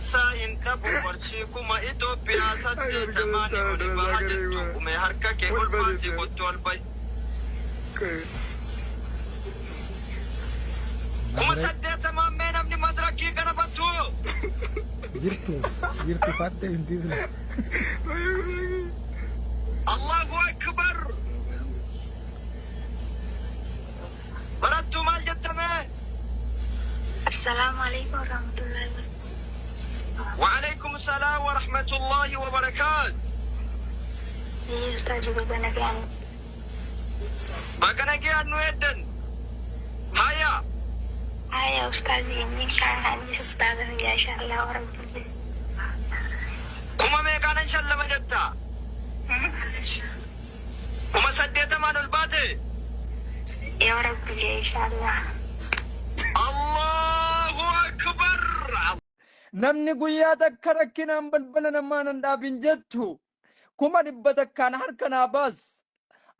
keessaa hin dhabu qarshii kuma Itoophiyaa saddeetamaani oli baha jettu mee harka kee ol baasi kottu ol bahi. 80,000n mee namni madrakii kana bantu. Jirtu jirtu fadde hin dhiisne. Allahu Akbar. Barattuu maal jetta mee? Assalaamu Aleykum Warahmatullahi Wabarakatuh. Wa'aleykum salaam wa rahmatullahi wa barakaat. Biyyi Ustaazi baga nagayaan Baga nagayaan nu eeddan. Haya. Haya Ustaazi inni inshallah anis Ustaaza biyya inshallah wa rabbi. Kuma meeqaanan shallama jetta? 80,000n ol baate? Yoo rabbi jee inshallah. Allahu Akbar. Namni guyyaa takka rakkinaan balbala namaa nan dhaabin jettu 100,000n harka naa baas.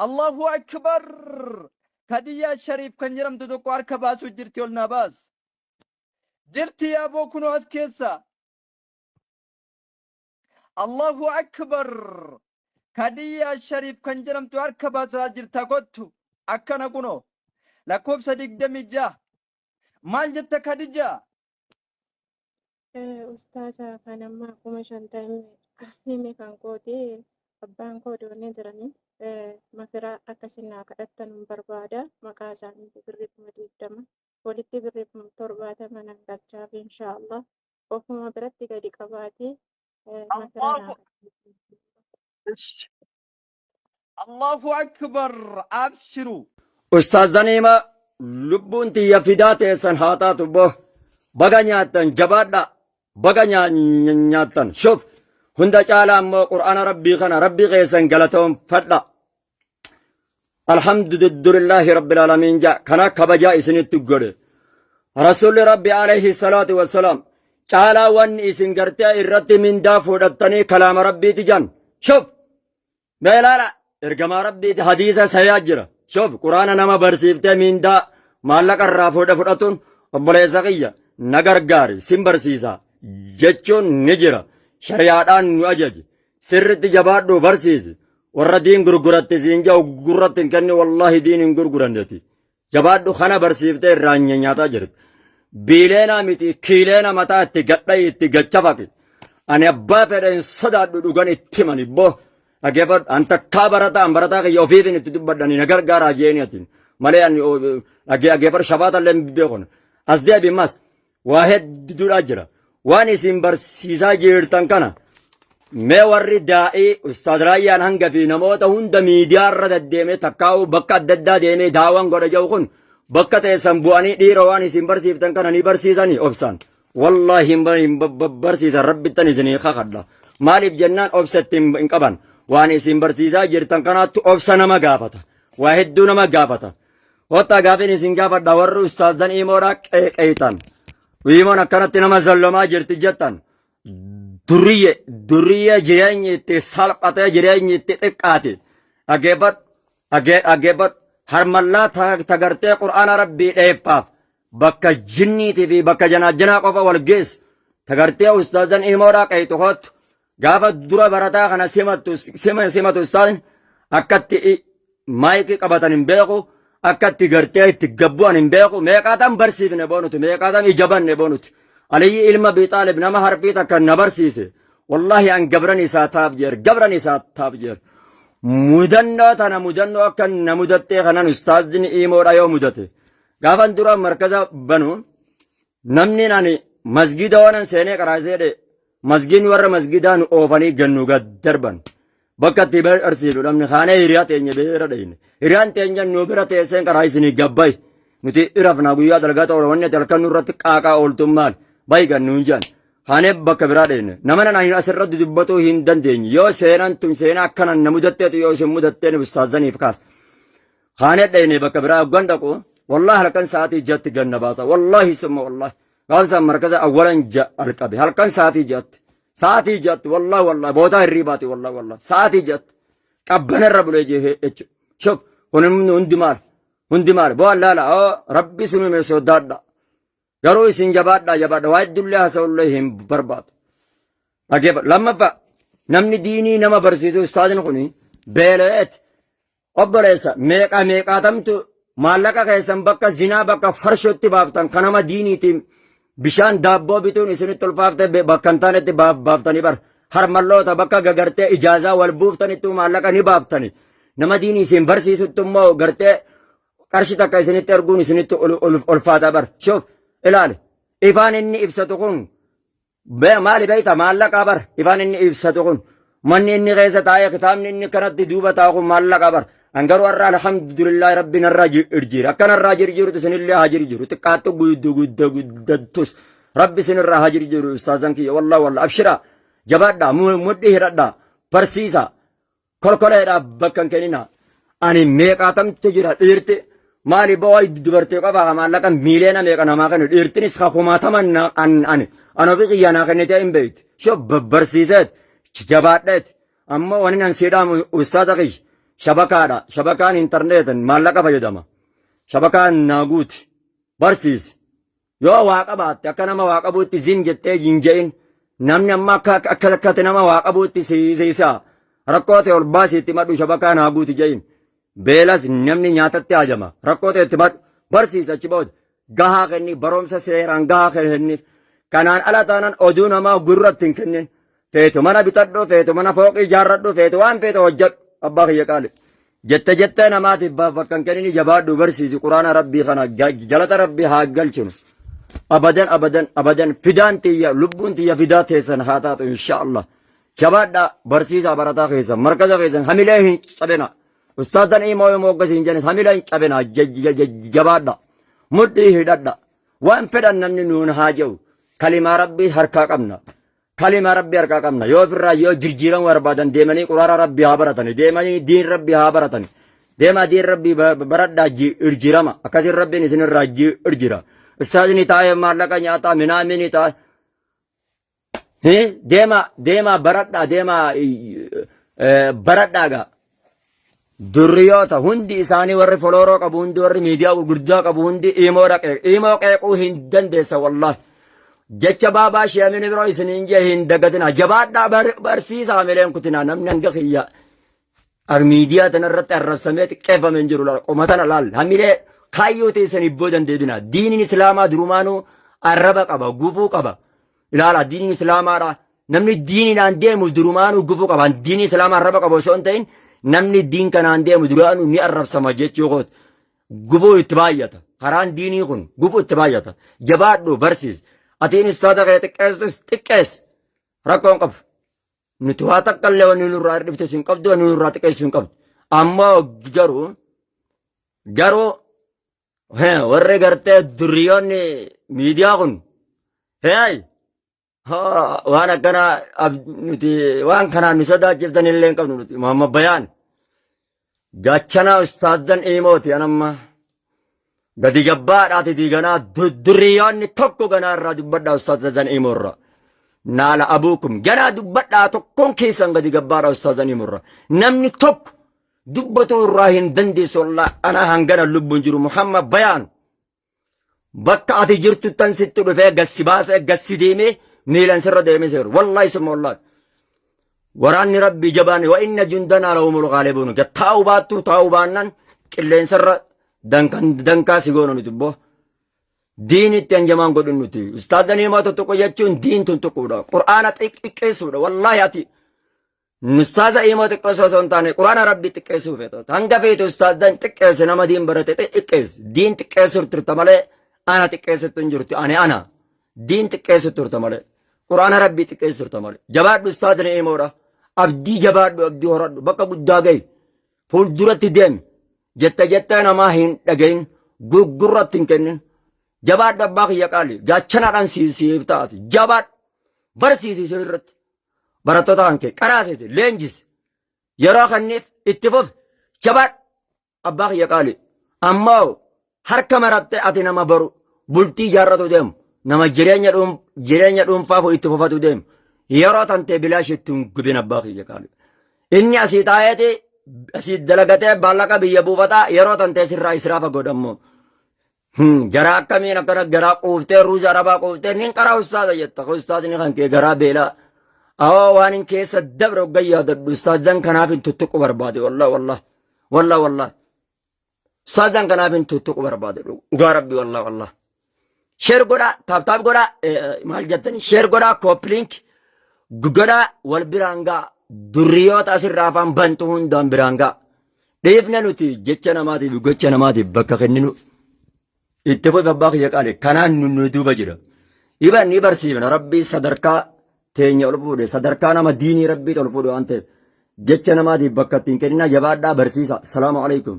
Allahu Akbar! Kadiyyaa Shariif kan jedhamtu tokko harka baasuu jirti ol naa baas. Jirti yaaboo kunoo as keessa. Allahu Akbar! Kadiyyaa Shariif kan jedhamtu harka baasaa jirta kottu. Akkana kunoo. Lakkoofsa 26. Maal jetta Kadijaa? Ustaaza kan amma 50,000 hime kan kooti abbaan koo doonee jiranii mafiraa akka isin naa kadhattan barbaada maqaa isaaniitti birrii 20,000 walitti birrii 70,000 nan galchaaf inshaallah ofuma biratti gadi qabaatee mafiraa naa Allahu kadhattan. Allahu Akbar Abshiru. Ustaaz Daniima lubbuun tiyya fidaa teessan haa taatu boo baga nyaattan jabaadha baga nyaattan shuf hunda caalaa immoo qur'aana rabbii kana rabbii keessan galatoonfadha alhamdulillahi rabbil aalamiin jaa kana kabajaa isinitti godhe rasuulli rabbi alayhi salaatu wassalaam caalaa wanni isin gartee irratti mindaa fudhattanii kalaama rabbiiti jan shuf Mee ilaala ergamaa rabbiiti hadiisa sayaa jira. Shoof quraana nama barsiiftee miindaa maallaqa irraa fuudhe fudhatuun obboleessa kiyya na gargaari sin barsiisa jechuun ni jira. Shari'aadhaan nu ajaji. Sirritti jabaadhu barsiisi. Warra diin gurguratte siin jedhu gurratti hin kenni wallaahi diin hin gurguranneti. Jabaadhu kana barsiiftee irraa nyaataa jirti. Biileenaa miti kiileena mataa itti gadhayi itti gachafaqi. Ani abbaa fedhe hin sodaadhu dhugan itti himani boo. Dhageeffadhu an takkaa barataa an barataa kiyya ofiifin itti dubbadhani na gargaaraa jeeni atiin. Malee ani dhageeffadhu shabaata illee hin beekun. As deebi mas Waa hedduudha jira. Waan isin barsiisaa jirtan kana mee warri daa'ii Ustaaz Raayyaan hanga fi namoota hunda miidiyaa irra deddeemee takkaa'uu bakka adda addaa deemee daawwan godha jedhu kun bakka teessan bu'anii dhiira waan isin barsiiftan kana ni barsiisanii obsaan. Wallaahi hin barsiisan rabbittan isinii kakadha. Maaliif jennaan obsa itti hin qaban. Waan isin barsiisaa jirtan kanaattu obsa nama gaafata. Waa hedduu nama gaafata. Kottaa gaafiin isin gaafadha warri ustaazdan iimoodhaa qeeqeeytan. Iimoon akkanatti nama zallomaa jirti jettan. Duriyye duriyye jireenyi itti salphatee jireenyi itti xiqqaate. Dhaggeeffadhu dhaggeeffadhu harmallaa tagartee qur'aana rabbii dheeffaaf bakka jinniitii fi bakka janaajjanaa qofa wal geessu. Tagartee ustaazdan iimoodhaa qeeyxu kottu. Gaafa dura barataa kana simattu simatu ustaazni akkatti maayikii qabatan hin beeku akka itti gartee itti gabbu'an hin beeku meeqaataan barsiifne boonuti meeqaataan ija banne boonuti aliyyi ilma biixaalib nama harfii takka na barsiise wallaahi an gabran isaa taaf jeer gabran isaa taaf jeer mudannoo tana mudannoo akka na mudattee kanan ustaazni iimoodha yoo mudate gaafan dura markaza banu namni ani masgiida waanan seenee qaraasee dhe Masgiidni warra masgiidaa nu oofanii gad nu gad darban. Bakka itti barsiifnu dhabne kaanee hiriyaa teenya bira dhayne. Hiriyaan teenya nu bira teesseen karaa isinii gabbayi. Nuti irafnaa guyyaa dalgaa ta'uu wanni ati halkan nurratti qaaqaa ooltuun maal? Bayi gad nuun jedhan. Kaanee bakka biraa dhayne. Nama nana asirratti dubbatuu hin dandeenye. Yoo seenaan tun seenaa akkanan na mudatteetu yoo isin mudatteen ustaazaniif kaas. Kaanee dhayne bakka biraa hoggan dhaqu wallaahi halkan sa'aatii jatti gad na baasa. Wallaahi summa wallaahi. Gaafa isaan markaza awwalan jalqabe halkan sa'aatii ja'atti sa'aatii ja'atti wallahi wallahi bootaa hirriibaati wallahi wallahi sa'aatii ja'atti qabbana irra bulee jee jechuudha. Shuf kun hundi maal hundi maal bo'aan laala oo rabbi sinuu mee sodaadha garuu isin jabaadhaa jabaadha waa heddullee haasa'ullee hin barbaadu. Dhaggeeffadhu. Lammaffaa namni diinii nama barsiisu ustaazni kun beela'eet obboleessa meeqa meeqaatamtu maallaqa keessan bakka zinaa bakka farshootti baaftan kan nama diiniitiin bishaan daabboo bituun isinitti ulfaafte bakka hin taanetti baaftanii bar harmalloota bakka gagartee ijaazaa wal buuftanittuu maallaqa ni baaftani nama diinii isin barsiisutti immoo gartee qarshii takka isinitti erguun isinitti ulfaata bar shoof ilaali ifaan inni ibsatu kun Maali beekta maallaqaa bar ifaan inni ibsatu kun manni inni keessa taa'ee kitaabni inni kanatti duuba taa'u kun maallaqaa bar an garuu har'a alhamdulillahi rabbi narraa jirjiira akka narraa jirjiirutu isinillee haa jirjiiru xiqqaattu guddu gudda guddattus rabbi isinirraa haa jirjiiru ustaazan kiyya wallah wallah abshiraa jabaadhaa mudhii hidhadhaa barsiisaa Kolkoleedhaaf bakka hin kenninaa. Ani meeqaatamtu jira dhiirti maali bo'oo dubartii qofa ka maallaqa miiliyoona meeqa namaa kennu dhiirtinis ka kumaatama an ani an ofii kiyyaa naa kennitee hin beektu. Shoo barsiiseet jabaadheet ammoo wani nan sii dhaamu ustaaza kiyya shabakaadha shabakaan intarneetan maallaqa fayyadama shabakaan naa guuti barsiisi. Yoo waa qabaatte akka nama waa qabuutti zim jettee hin je'in. Namni amma akka akka akkati nama waa qabuutti si si rakkoo ta'e ol baasii itti madhu shabakaa naa guuti je'in. Beelas namni nyaatatti hajama. Rakkoo ta'e itti madhu barsiisa achi booda gahaa kenni barumsa seeraan gahaa kenniif. Kanaan ala taanaan oduu namaa gurratti hin kennin. Feetu mana bitadhu, feetu mana fooqii ijaarradhu, feetu waan feetu hojjedhu. Abbaa kiyya qaali. Jette jettee namaatiif bakka hin kennini jabaadhu barsiisi quraana rabbii kana galata rabbii haa galchinu. Abadan abadan abadan fidaan tiyya lubbuun tiyya fidaa teessan haa taatu insha Allah. Jabaadha barsiisaa barataa keessan markaza keessan hamilee hin cabina. Ustaadan imoo imoo akkasii hin jennes hamilee hin cabina jabaadha. Mudhii hidhadha. Waan fedhan namni nuun haa jedhu. Kalimaa rabbii harkaa qabna. Kalima rabbii harkaa qabna. Yoo ofirraa yoo jirjiiramuu barbaadan deemanii quraana rabbii haa baratani. Deemanii diin rabbii haa baratani. Deemaa diin rabbii baradhaa jirjiirama. Akkasiin rabbiin isinirraa jirjira. Ustaazni taa'ee maallaqa nyaataa minaamini taa'ee. Deemaa deemaa baradhaa deemaa baradhaa gaa. Durriyoota hundi isaanii warri folooroo qabu hundi warri miidiyaa gurguddaa qabu hundi imoo dhaqee imoo qeequu hin dandeessa wallaahi. Jecha baabaa sheemini biroo isiniin jee hin dagatina jabaadhaa barsiisaa mileen kutinaa namni hanga kiyya miidiyaa tana irratti arrabsamee xiqqeeffame hin jiru laal qoma tana laal hamilee kaayyoo teessaniif booda hin deebina diiniin islaamaa durumaanuu arraba qaba gufuu qaba ilaala diiniin islaamaadha Namni diiniidhaan deemu durumaanuu gufuu qaba. Diinii islaamaa arraba qabu osoo hin ta'in namni diin kanaan deemu duraanuu ni arrabsama jechuu kooti. Gufuu itti baay'ata. Karaan diinii kun gufuu itti baay'ata. Jabaadhu barsiisi. Atiin istaata kee xiqqeessus xiqqeessi. Rakkoo hin qabu. Nuti waa takka illee wanni nurraa hirdhiftes hin qabdu wanni nurraa xiqqeessu hin qabdu. Ammoo garuu garuu warri gartee durriyoonni miidiyaa kun hey Haa, waan akkanaa nuti waan kanaan nu sodaachiftan illee hin qabnu nuti Muhammad Bayaan gaachana ustaazdan iimooti anamma gadi jabbaadhaati diiganaa durriyoonni tokko ganaa irraa dubbadhaa ustaazdan iimoo irraa naala abuukum ganaa dubbadhaa tokkoon keessan gadi gabbaadhaa ustaazdan iimoo irraa namni tokko dubbatu irraa hin dandeessu wallah ana hangana lubbuun jiru Muhammad Bayaan Bakka ati jirtuttan sitti dhufee gad si baasee gad si deemee miilan sirra deemee seeru. Wallaahi summa wallaahi. Waraanni rabbii jabaan wa inna jundanaa lahumul ghaalibuun. Gad taa'uu baattuu taa'uu baannaan qilleensarra dankan dankaa si goona nuti boo. Diinitti hanjamaan godhin nuti. Ustaadanii moo tuttuqu jechuun diin tuttuquudha. Qur'aana xiqqeessuudha. Wallaahi ati Ustaaza imoo xiqqeessuu osoo hin taane quraana rabbii xiqqeessuu feetu. Hanga feetu ustaazan xiqqeesse nama diin barate xiqqeesse. Diin xiqqeessuu turte malee ana xiqqeessittu hin jirtu. Ani ana. Diin xiqqeessu turte malee. Quraana rabbii xiqqeessu turte malee. Jabaadhu ustaazni imoodha. Abdii jabaadhu abdii horadhu bakka guddaa gahi. Fuulduratti deemi. Jette jettee namaa hin dhagahin. Gurgurratti hin kennin. Jabaadhu abbaa kiyya qaali. Gaachanaadhaan siif taati. Jabaadhu. Barsiisi sirriitti. Barattoota kan kee qaraasisi leenjisi yeroo kenniif itti fufi jabaadhu abbaa kiyya qaali ammoo harka marattee ati nama baru bultii ijaarratu deemu nama jireenya dhuun jireenya dhuunfaa itti fufatu deemu yeroo tantee bilaash itti hin gubin abbaa kiyya qaali inni asii taa'eeti asii dalagatee maallaqa biyya buufataa yeroo tantee sirraa israafa godhammoo Garaa akkamiin akkana garaa quuftee ruuza arabaa quuftee nin qaraa ustaaza jetta. Ustaazni kan kee garaa beelaa. Awaa waan hin keessa dabre hoggan yaadadhu ustaazan kanaaf hin tuttuqu barbaade wallah wallah wallah wallah. Ustaazan kanaaf hin tuttuqu barbaade dhugaa rabbi wallah wallah. Sheer godhaa taap taap godhaa maal jettanii sheer godhaa kooppiliink godhaa wal biraan ga'a durriyoota asirraa afaan bantu hundaan biraan ga'a. Dhiifna nuti jecha namaatiif gocha namaatiif bakka kenninu itti fufi abbaa kiyya qaali kanaan nu nu duuba jira. Iban ni barsiifna rabbii sadarkaa teenya ol fuudhe sadarkaa nama diinii rabbii ol fuudhe waan ta'eef jecha namaatiif bakka ittiin kennina jabaadhaa barsiisa. Salaamu alaikum.